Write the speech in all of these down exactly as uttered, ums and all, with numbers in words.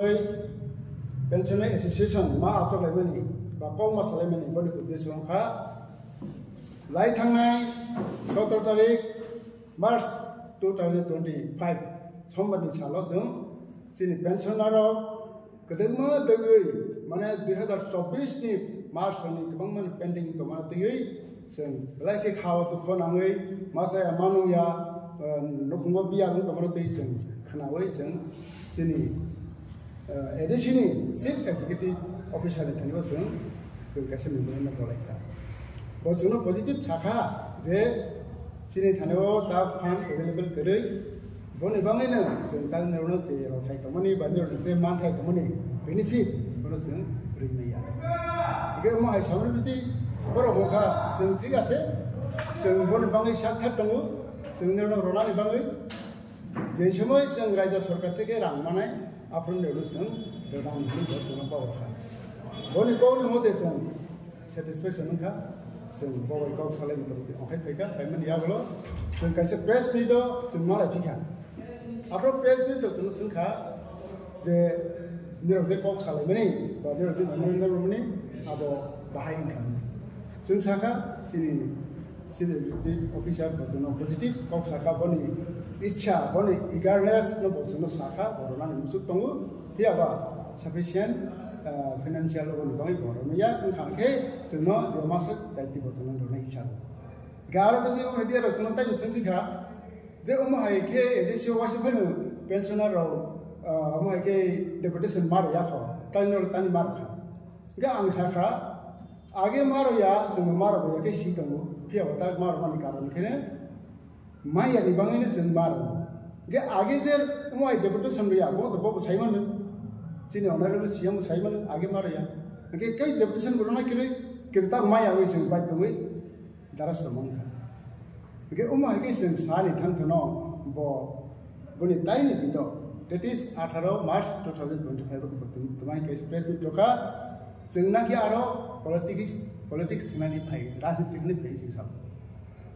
Oi, Pensioner Association ma achok laimani ba kok ma salaimani boni uddesho wngkha lai thangnai sotoro tarik March two thousand twenty-five Sombar ni salo chwng chini pensioner rok kwdwkma dwgwi mane dui hazar chobbish ni March ni kwbangma pending tongma twiwi chwng belai khe khao dukho nangwi masa ya manung ya, eh, nukhungo biya wng tongmano twi chwng khnawi chwng chini, eh, A D C ni Chief Executive Officer ni thani bo chwng, chwng kaisa memorandum rwlaikha. Bo chwngno positive sakha je chini thani o ta fund available kwrwi, boni bangwi no chwng ta nirokno je rothai tongmani ba nirokno je manthai tongmani benefit bono chwng rwmaya. Hingke omo hai samani biti borok hongkha chwng thik ase, chwng boni bangwi sak thak tongo, chwng nirokno ronani bangwi. Je somoi chwng raijyo sorkar theke rang manai, aphuru nirokno chwng rang hwnwi bo chwngno power kha. Boni kokni mote chwng satisfaction wngkha, chwng bo bai kok salaini tongwi okhai phaikha, phaimani yagulo chwng kaisa press meet o chwng malai phikha. Aphuru press meet o chwngno swngkha je nirok je kok salaimani ba nirok je memorandum rwmani abo bahai wngkha. Chwng sakha chini Chief Executive Officer bo chwngno positive kok sakha, boni ichha, boni eagerness no bo chwngno sakha, bo rwnani muchuk tongo. Phiya ba sufficient, ah, financial rokni bagwi bo rwnai ya, wngkha khe chwngno je masa daiti bo chwngno rwnai ichha. Ga aro bisi media rok chwngno tai chwng thikha je omo hai khe A D C o waisa phano pensioner rok, ah, omo hai khe deputation mar ya kho, tani rok tani mar kha. Ga ang sakha, age maro ya, chwng maro bo ya khe si tongo, phiya bo ta maro mani karon khe ne, maya ni bangwi no chwng maro. Ge age je omo hai deputation ya, bo to bo sai mano. Chini honorable C M sai mano, age maro ya. Ge kai deputation bo na kiri, kiri ta maya wi chwng bai tongwi, dara so mangkha. Hingke omo hai khe chwng sani thang thano bo boni taini dino, that is atharo March two thousand twenty-five o bo tum-, tumai khe press meet rokha. Chwng nakhe aro politics, politics thwngnani phai, rajniti thwngnani phai chwng sao.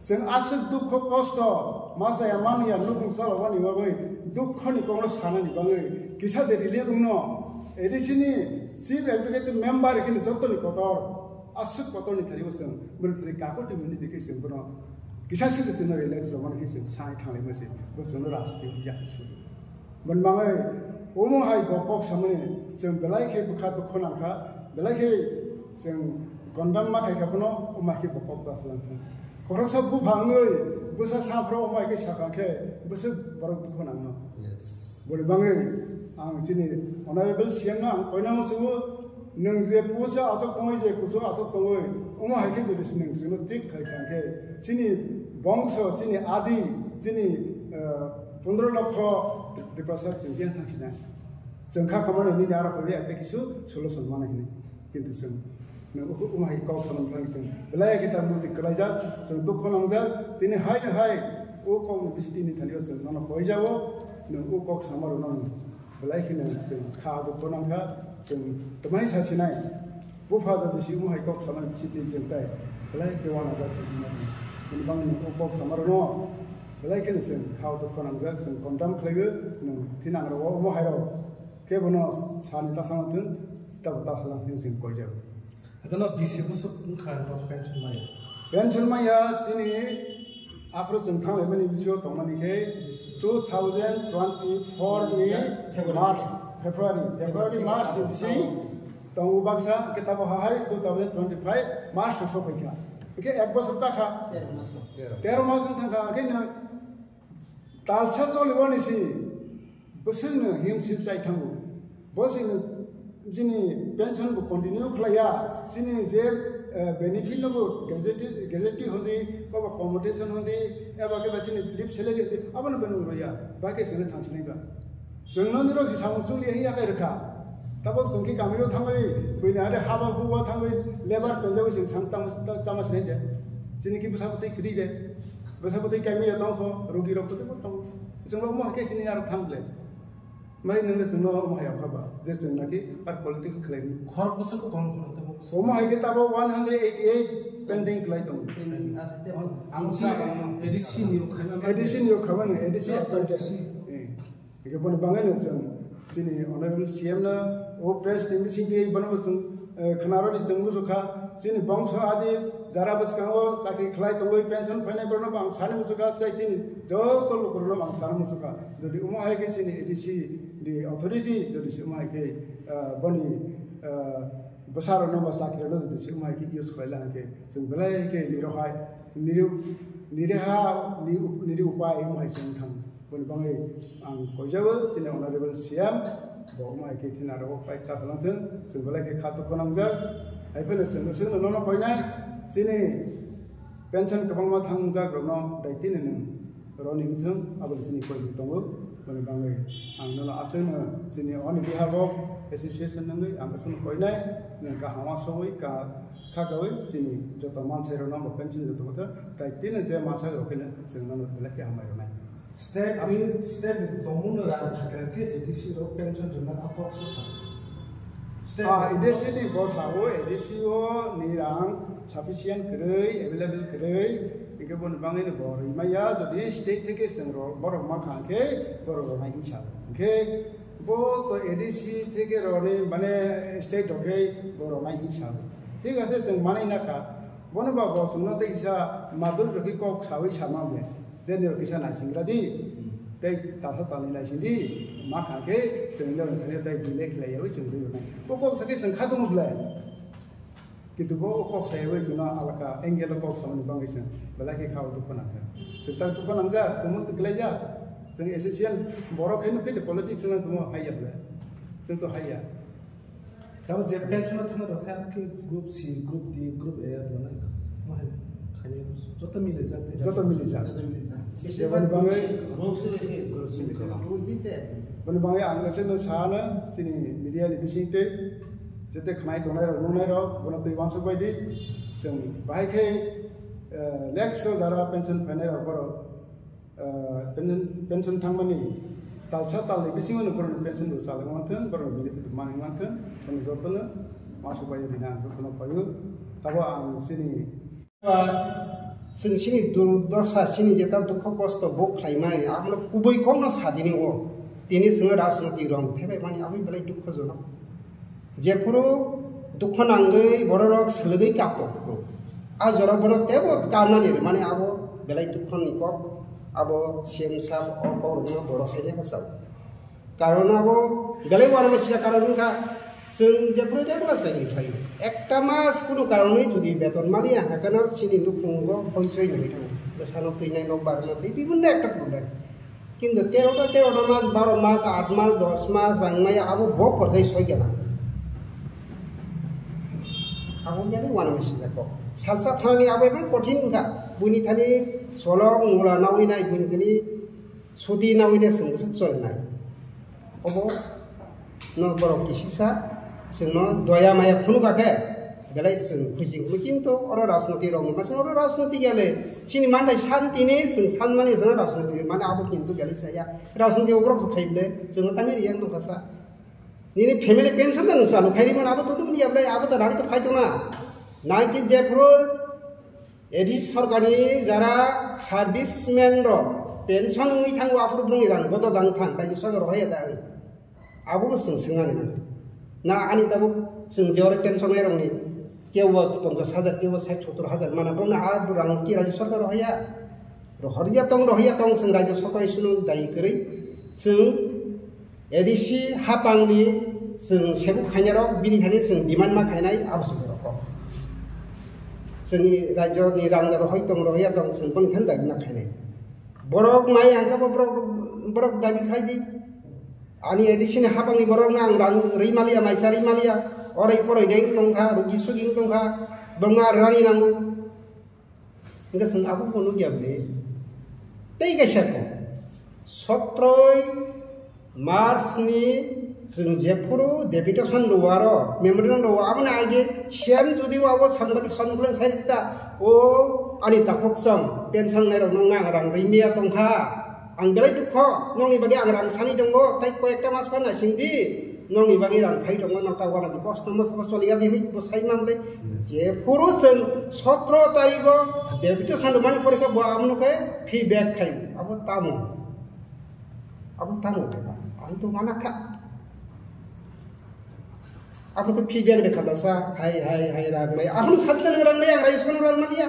Chwng aswk dukho kosto, masa ya mani ya nukhung cholobani bagwi, dukhoni kokno sanani bagwi, kisa de relief wngno, A D C ni Chief Executive Member khe jotoni kotor. Aswk kotorni thani bo chwng bwrwi thani kakuti mwnwi dikhe chwng bono kisa sidi chwngno relax rwmani khe chwng sai thanglaima se bo chwngno rajniti ya. Boni bagwi omo hai bo kok samani chwng belai khe bwkha dukho nangkha, belai khe chwng gondam ma khaikha bono omo hai khe bo kok da swlang thung. Khoroksa bupha wngwi bwsa saphro omo hai khe sakha khe bwswk borok dukho nangno. Yes. Boni bagwi ang chini honorable C M no ang koina muchungo, nwng je pusa achuk tongwi je kuchuk achuk tongwi, omo hai khe jodi se nwng chwngno treat khai kha khe, chini bongso, chini adi, chini, eh, pondro lokho Tiprasa chwng khe thang sinai. Chwng kha khamani nini aro kori ekta kisu solution mana hini. Kintu chwng nwng uku-, omo hai kok samani thang chwng belai khe ta muti kwlaijak, chwng dukho nangjak, tini hai no hai o kok ni bising tini thani o chwng nono koijago, nwng o kok sama rwno nwng belai kheno chwng kha dukho nangkha, chwng twmai sa sinai. Bupha jodi si omo hai kok samani bising tini chwng tai belai khe wanajak chwng hwnma chwng. Bini bagwi nwng o kok sama rwno belai kheno chwng kha dukho nangjak, chwng condemn khlaiwi nwng thinang rwo omo hai rok. Kebono sani ta sama thung, tabo ta halang thung chwng koijago. Hatono bisi bwswk wngkha norok pension maya? Pension maya chini aphuru chwng thanglaimani bisingo tongmani khe two thousand twenty-four ni February. March, February, February, March ni bising tongo baksa, hwnkhe tabuk hahai two thousand twenty-five March ni sokphaikha. Hwnkhe ek bosor takha. Tero mas. Tero mas wng thangkha, hwnkhe nwng talsa choliwani si bwswkno himsim chai thango. Bo chini, chini pension bo continue khlaiya, chini je, eh, benefit no bo gratuity, gratuity hwnwi, kobo commutation hwnwi, eba khe ba chini leave salary hwnwi, abono bo nung rwya, ba khe chwngno thang sinai ba. Chwngno nirok si samung chuli ya kai rwkha. Tabok chwng khe kamio thangwi, buini are haba huba thangwi, labour penjawi chwng sam tam, tam, chama sinai de. Chini khe bwsa bwtwi kwrwi de. Bwsa bwtwi kamio tongkho, rugi rok bwtwi bo tongo. Chwng bo mo khe chini aro thang le. Mai nung le chwngno omo hai kha ba, je chwng naki ar political khlai ni. Khorok bwswk tong khorok tabo. Omo hai khe tabo one hundred eighty-eight pending khlai tongo. Ang sa A D C ni rok khaima. A D C ni rok khaima, A D C appointed. Eh. Hingke boni bagwi no chwng Chini Honorable C M no o press ni bising twi bono bo chwng, eh, khwnaroni chwng muchukha. Chini bongso adi jara bwskango chakri khlai tongwi pension phainai borokno bo ang sani muchukha, tei chini joto lukurokno bo ang sani muchukha. Jodi omo hai khe chini A D C ni authority jodi se omo hai khe, eh, boni, eh, bwsarokno ba chakrirokno jodi se omo hai khe use khlai lai hwn khe chwng belai khe niro hai, niro, niriha, ni-, niri upai omo hai se wng thang. Boni bagwi ang koijago chini Honorable C M, bo omo hai khe thina rogo pai ta phalang thung, chwng belai khe kha dukho nangjak. Hai phano chwng, chwngno nono koinai chini pension kwbangma thangjak rokno daitino nwng roni wngthung, aboni chini koi tongo. Boni bagwi ang nono aswkno chini on behalf of association nungwi ang aswkno koinai, nwng kaham asogwi ka, kha kawi chini joto mansairokno bo pension joto moto daitino je masa rok khe chwng nono belai khe hambai rwnai. State ni, state ni tongmung no rang thaka khe A D C rok pension rwna a kok se sa. State Ah, ni A D C ni bo sao, A D C o ni rang sufficient kwrwi, available kwrwi, hingke boni bagwi no bo rwi maya, jodi state theke chwng ro-, borok ma kha khe borok rwnai hinsa. Hingke bo to A D C theke roni mane state rok khe bo rwnai hinsa. Thik ase chwng manai na kha, bono ba bo chwngno tei kisa madur rok khe kok sawi sama le. Jeni rok kisa naising gra di. Hmm. Tei tasa tanwi naising di. Ma kha khe chwng le thani tei delay khlai yawi chwng rwi rwnai. Bo kok sa khe chwng kha tongmo ble. Kintu bo kok sa yawi chwngno alaka angle o kok samani bagwi chwng belai khe kha o dukho nang kha. Chwng ta dukho nang ja, chwng mung kwlai ja. Chwng association borok khe nuk khe politics chwng tongmo hai ya ble. Chwng to hai ya. Tamo je pension thangma rok khe, ar khe group C, group D, group A, mane, mane, khani joto mili jak, joto mili jak. Joto mili jak. Jeboni bagwi, group C, group C, group D te. Boni bagwi ang se no sana, chini media ni bising twi, jete khnai tongnai rok, nungnai rok, bono twi uansuk bai di. Chwng bahai khe, eh, next o jara pension phainai rok, borok, ah, pension, pension thangmani talsa talni bisingo no borokni pension bo chalai manthung, borokni benefit manwi manthung, bono jotono masuk bai rina ang jotono paio. Tabo ang chini, ah, chwng chini durdosa, chini jeta dukho kosto bo khlaimani, abono kubui kokno sadini o. Tini chwngno rajnoti rong thebaimani, aboni belai dukhojonok. Jephuru dukho nangwi bororok swlwgwi kap tongphuru, a jora bono teibo karnani rwmani abo belai dukhoni kok, abo C M sir o kokrokno borok saina bwsao. Karon abo belai uanama sijak karon wngkha, chwng jephuru teibo chaywi phaio. Ekta mas kunu karonwi jodi beton maliya, hakhe no chini nukhungo hoi soi nangwi thango. Bwsano twinai, nok barma twi, bibinno ekta problem. Kintu tero ta, tero ta mas, baro mas, aat mas, dos mas rang maya, abo bo porjai soi gana. Abo miyani uanama sijak kok. Salsa thanani abo ebong kothin wngkha. Buini thani solok mula nawi nai, buini thani suti nawi nai, chwng bwswk choli nai. Obo no borok kisisa chwngno doya maya phunukha khe, belai chwng khuising hwnwi. Kintu oro rajnoti rok wngkha, chwng oro rajnoti ya le, chini manthai shanti ni chwng sanmani chwngno rajnoti mane abo kintu belai chaya. Rajnoti o borok se khai bwle chwngno tangwi riya wngkha sa. Nini family pension no nwng chalu khai rimani abo to nukni ya bwle, abo to rang to phai tongna. Nai ki jephuru A D C sorkarni jara serviceman rok pension wngwi thango, aphuru bwrwngni rang bodo dang thang, raijyo sorkar rohorya da ang? Abobo chwng swngnani nang. Na ani tabuk chwng je oro pension nairokni kebo ponchash hajar, kebo sait sottor hajar mana, bwrwngno a rang ki raijyo sorkar rohorya? Rohorya tong, rohorya tong, chwng raijyo sorkar isono dayi kwrwi. Chwng A D C hapangni chwng sebuk khainai rok, bini thani chwng demand ma khainai, abo se borok kok. Chwngni rajyoni rang no rohoi tong, rohoi ya tong, chwng boni thani dagi ma khainai. Borok mai ang khe bo borok, borok dabi khlai di. Ani A D C ni hapangni borok no ang rang rwi maliya, maisa rwi maliya, oroi poroi nai wng tong kha, rugi sugi wng tong kha, bongma rani nango. Hingke chwng abo bo nukya bini. Tei kaisa kok. Sotroi March ni chwng jephuru deputation rwo aro memorandum rwo, aboni age C M jodi o abo sangbadik samung khlai sai ta, o ani takhuk chwng pension nairok no nang rang rwi maya tongkha. Ang belai dukho, nokni bagwi ang rang sani tongo, tai koi ekta mas phano naising di. Nokni bagwi rang phai tongo, nok ta wana di kosto mos mos choli ya di hinwi bo sai man le. Yes. Jephuru chwng sotro tarikh o deputation rwmani porikha bo abono khe feedback khai. Abo tamo. Abo tamo khe ba. Ang to mana kha. Abo khe feedback rwkha bwsa, hai, hai, hai, rang maya. Abono satna rang maya, ang raisano rang maya.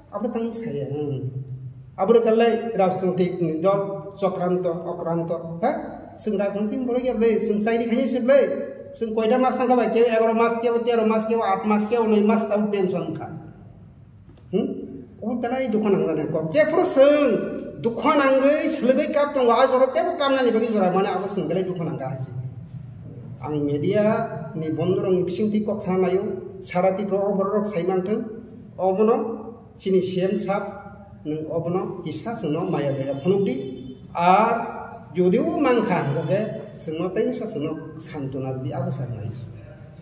Abo tang saya, hmm. Abo rwkha lai rajnoitik ni dol, chokranto, okranto, ha? Chwng rajnoitik borok ya ble, chwng chairi khaini se ble. Chwng koita mas thangkha bai, kebo egaro mas, kebo tero mas, kebo aat mas, kebo noi mas, tabo pension wngkha. Hmm? Obo belai dukha nangjaknai kok. Jephuru chwng dukha nangwi, swlwgwi kap tongo, a jora teibo kamnani bagwi jora mane abo chwng belai dukha nangkha hai se. Ang media ni bondorokni bisingtwi kok sana naio, sara Tripura o bororok sai manthwng, obono chini C M sab, nwng obono kisa chwngno maya daya phunukdi. Ar jodio mankha, hwnkhe chwngno tei wngsa chwngno santona rwdi, abo sanai.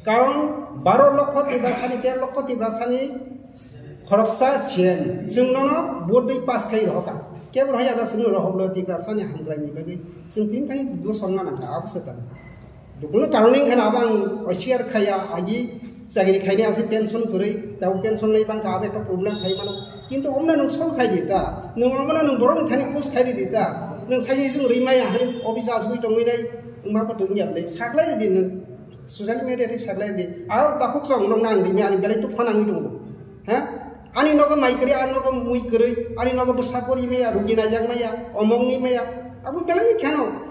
Karon baro lokho Tiprasani, tero lokho Tiprasani khoroksa C M, chwng nono vote dui pass khai rohorkha. Kebo rohorya ba chwngno rohorlo Tiprasani hamkraini bagwi. Chwng tini thani dusong na nangkha, abo se tang. Dukuno karon wngkha na abo ang osiyar khaya, agi chakri khaini ase pension kwrwi, tabo pension lai bangkha, abo ekta problem khai mano. Kintu omna nwng solve khai di ta, nwng omna nwng borokni thani post khai di ta, nwng sai chwng rwi maya hai office asugwi tongwi nai, wngma bo tongya ble, saklai di nwng. Social media tei saklai di. Aro takhuk chwng nokna ang rimwi ani belai tuk phana wngwi tongo. Ha? Ani nogo mai kwrwi, ani nogo mui kwrwi, ani nogo bwsa pori maya, rugi naijak maya, omong ni maya. Abo belai kheno.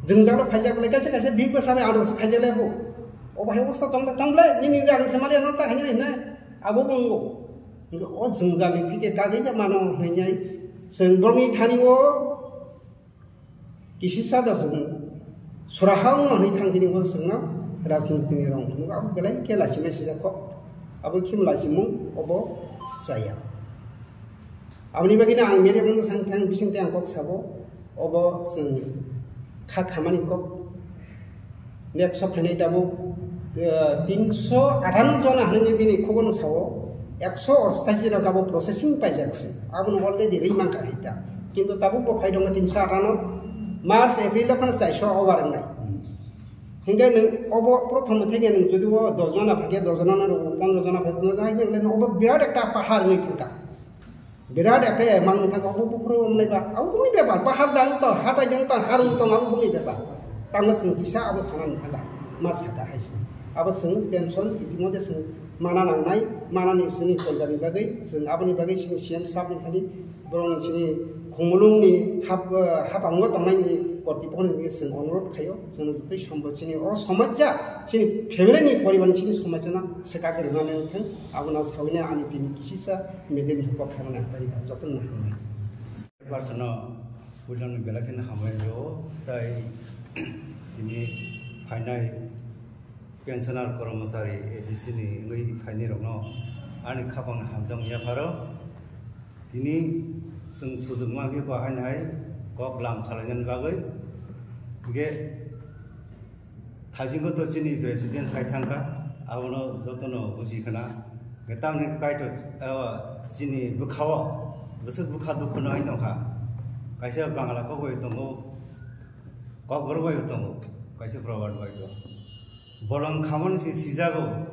Jwngjalo phaijak le kaisa kaisa big bwsa bai aro phaijak le bo. O bahai bwsa tong tong le, nini rang se mali no ta hanya hina. Abo bongo. Ngo o jwngjal ni thike kagwi ja mano hanya. Chwng bongni thani o Kisi sada chwng suraha wngno hwnwi thang tini bo chwngno rajniti ni rong phunuk abo belai khe lachimai sijak kok. Abo khim lachimung obo chaya. Aboni bagwino ang media bangno sang thang bising tei ang kok sabo obo chwng kha khamani kok. Next o phainai tabuk, eh, tinso athano jona hwnwi bini khobor no sao, ekso ostachi jona tabuk processing paijak se. Abono already rwi mankha hai ta. Kintu tabuk bo phai tongo tinso athano, March, April o kheno chaiso over wngnai. Hinkhe nwng obo prothom theke nwng jodi o dos jona phai khe, dos jona no rw, pondro jona phai, pondro jona hinkhe nwng obo birat ekta pahar wngwi thangkha. Birat ekhe mang thang abo buphuru wng nai ba, abo bungni bepar, bahar dang tong, hatai dang tong, harung tong, abo bungni bepar. Tamo chwng kisa abo sana nang thang ma saka hai se. Abo chwng pension itimodhe chwng mana nangnai, manani chini kolgani bagwi, chwng aboni bagwi chini C M sab ni thani, borokni chini khumulungni hap, hapango tongnaini kortipokni bagwi chwng onurodh khaio, chwng tei sombo chini o somaja, chini family ni poribar ni chini somaja no swkagwi rwnani wngthang, abono sawino ani tini kisisa Medium kok samani ang tari joto no hambai. Personnel puilano belai kheno hambai o tai tini phainai pensioner kormosari A D C ni wngwi phainai rokno ani khapang hamjak yapharo tini chwng sujukma khe bo haino hai kok lam salainani bagwi hwnkhe Thaisingo to chini president sai thangkha, abono jotono buji khna. Tamni Kaitor, ah, chini bwkhao, bwswk bwkha dukhu no wng tongkha. Kaisa Bangla kok bai tongo, kokborok bai tongo, kaisa proverb bai tongo. Bolong khamani si sijago,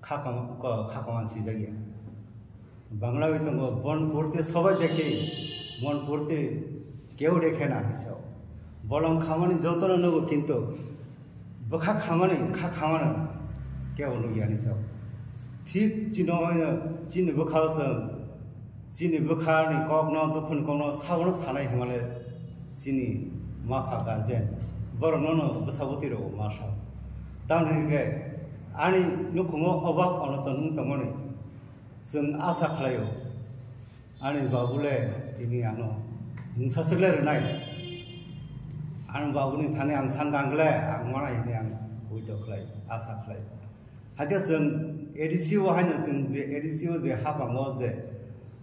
kha kam-, ko-, kha kaman sijagya. Bangla bai tongo, "Bon purte sobai dekhe, mon purte keu dekhe na," hinwi sao. Bolong khamani jotono nugo, kintu bwkha khamani, kha khamano kebo nukya hinwi sao. Thik chini, chini bwkhao chwng, chini bwkhani kokno, dukhuni kokno sabono sanai hwnmale chini mapha guardian, borokno no bwsa bwtwi rok ma sao. Tamoni hwnkhe ani nukhungo obak onoton wng tongmani, Chwng asa khlaio, ani babule tini ano mungsa swkle rwnai. Ani babuni thani ang san kang khle ang manai hwnwi ang withdraw khlai, asa khlai. Hakhe chwng A D C o haino chwng je A D C o je habango je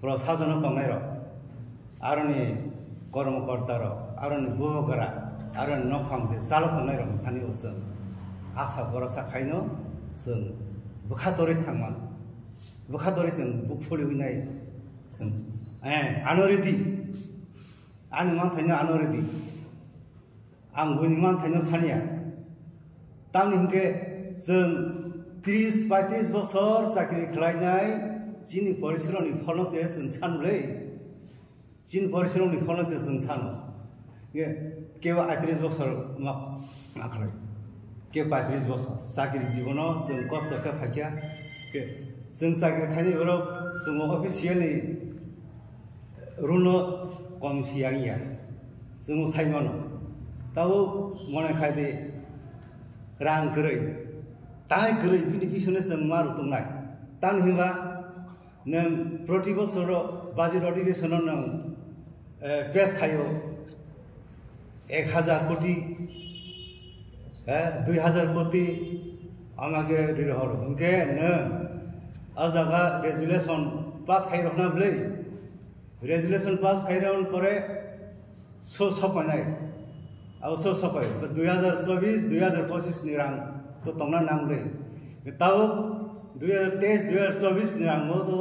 prosasono tongnai rok, aroni kormokorta rok, aroni bubagra, aroni nokphang je chalok tongnai rok thani o chwng asa borosa khaino chwng bwkha torwi thangmano. Bwkha dori chwng buk phuli hwnwi nai chwng, eh, ano ridi. Ani manthaino ano ridi. Ang buini manthaino saniya. Tamni hwnkhe chwng tris paitris bosor chakri khlainai chini porisrokni pholno se chwng san bwlwi. Chini porisrokni pholno se chwng sano. Nge kebo aitris bosor ma, ma khlai. Ke paitris bosor chakri jibono chwng kosto khe phaikya. Ke chwng chakri khainai borok chwng officially rule no kom siya wngya. Chwng sai mano. Tabuk mone khai di rang kwrwi. Tai kwrwi bini bisingno chwng ma rw tongnai. Tamni hwnba nwng proti bosoro budget adhiveshon-o nwng, eh, pass khaio ek hajar koti, eh, dui hajar koti amage ri rohoro. Hwnkhe nwng o jaga resolution pass khai rokna bwlwi, resolution pass khai rokna pore so sopainai. Abo so sopai, dui hajar chobis, dui hajar pochis ni rang to tongna nang bwlwi. Tabuk dui hajar teis, dui hajar chobis ni rang bo to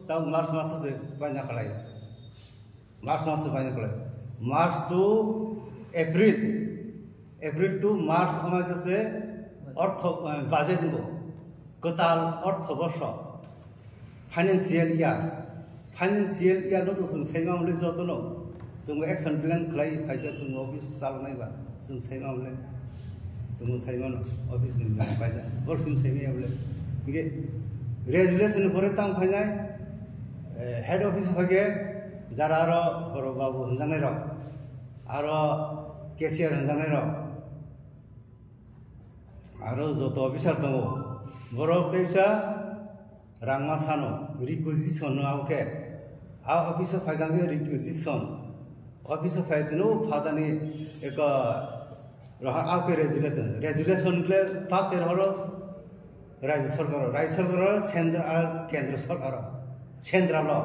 tabuk March maso se paina khlai. March maso paina khlai. March to April, April to March amai khe se ortho, eh, budget bo. Kwtal ortho borsho, financial year, financial year no to chwng saima muli joto no chwng action plan khlai phaijak, chwng office chalnai ba chwng saima muli, chwng saima no office ni muli phaijak, bor chwng saima ya muli. Hingke resolution ni pore tang phainai, eh, head office phage jara aro borok babu hwnjaknai rok, aro cashier hwnjaknai rok, aro joto officer tongo, borok teisa rangma sano requisition no abo khe. A office o phaikha khe requisition, office o phai chwng phadani eko roha abo khe resolution, resolution kle pass er horo rajya sarkar, rajya sarkar, central, kendra sarkar, central o.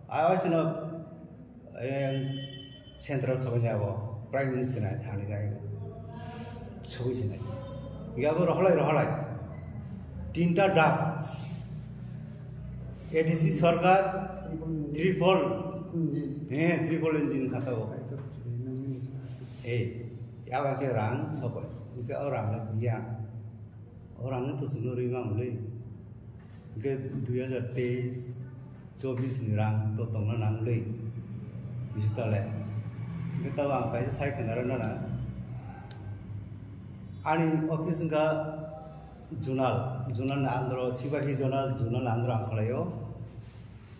A oisino Ayang central sobai jabo, Prime Minister nai thani jai. Sobai sinai. Yabo roholai roholai. Tinta dam. A D C sarkar triple, eh, triple engine khatao. Eh, yaba khe rang sobai. Hingke o rang no biya. O rang no to suno rima mulai. Hingke dui hajar teis, chobis ni rang to tongna nang le. Bisi tole. Hingke tabo ang kaisa sai khna rw nana. Ani office wngkha zonal, zonal ni under o, Sipahi zonal, zonal ni under o ang khlaio.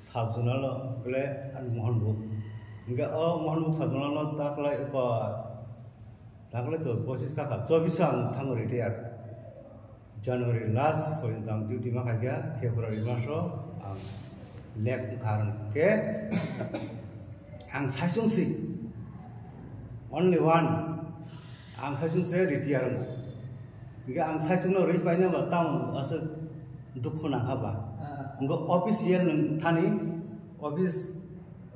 Sub zonal o kle ani Mohanbuk. Hingke o Mohanbuk sub zonal o ta khlai ko, ta khlai to pochis kha kha, chobis o ang thango retire. January last porjonto ang duty ma khaikha, February maso ang left wngkha, aro khe ang saichung si, only one, ang saichung se retire wngo. Hingke ang saichung no ri paina ba tamo aswk dukhu nangkha ba. Ah. Hingke official nwng thani office,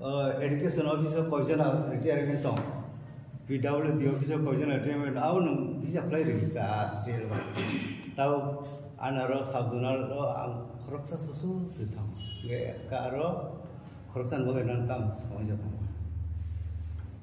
uh, education office o koijon retire wngwi tong. P W D office o koijon retirement, abo nwng bisa khlai rw ta sel ba. Tabo ani aro sub zonal o ang khoroksa susu se thang. Hingke ka aro khoroksa ni bagwi nang tam samai ja thang.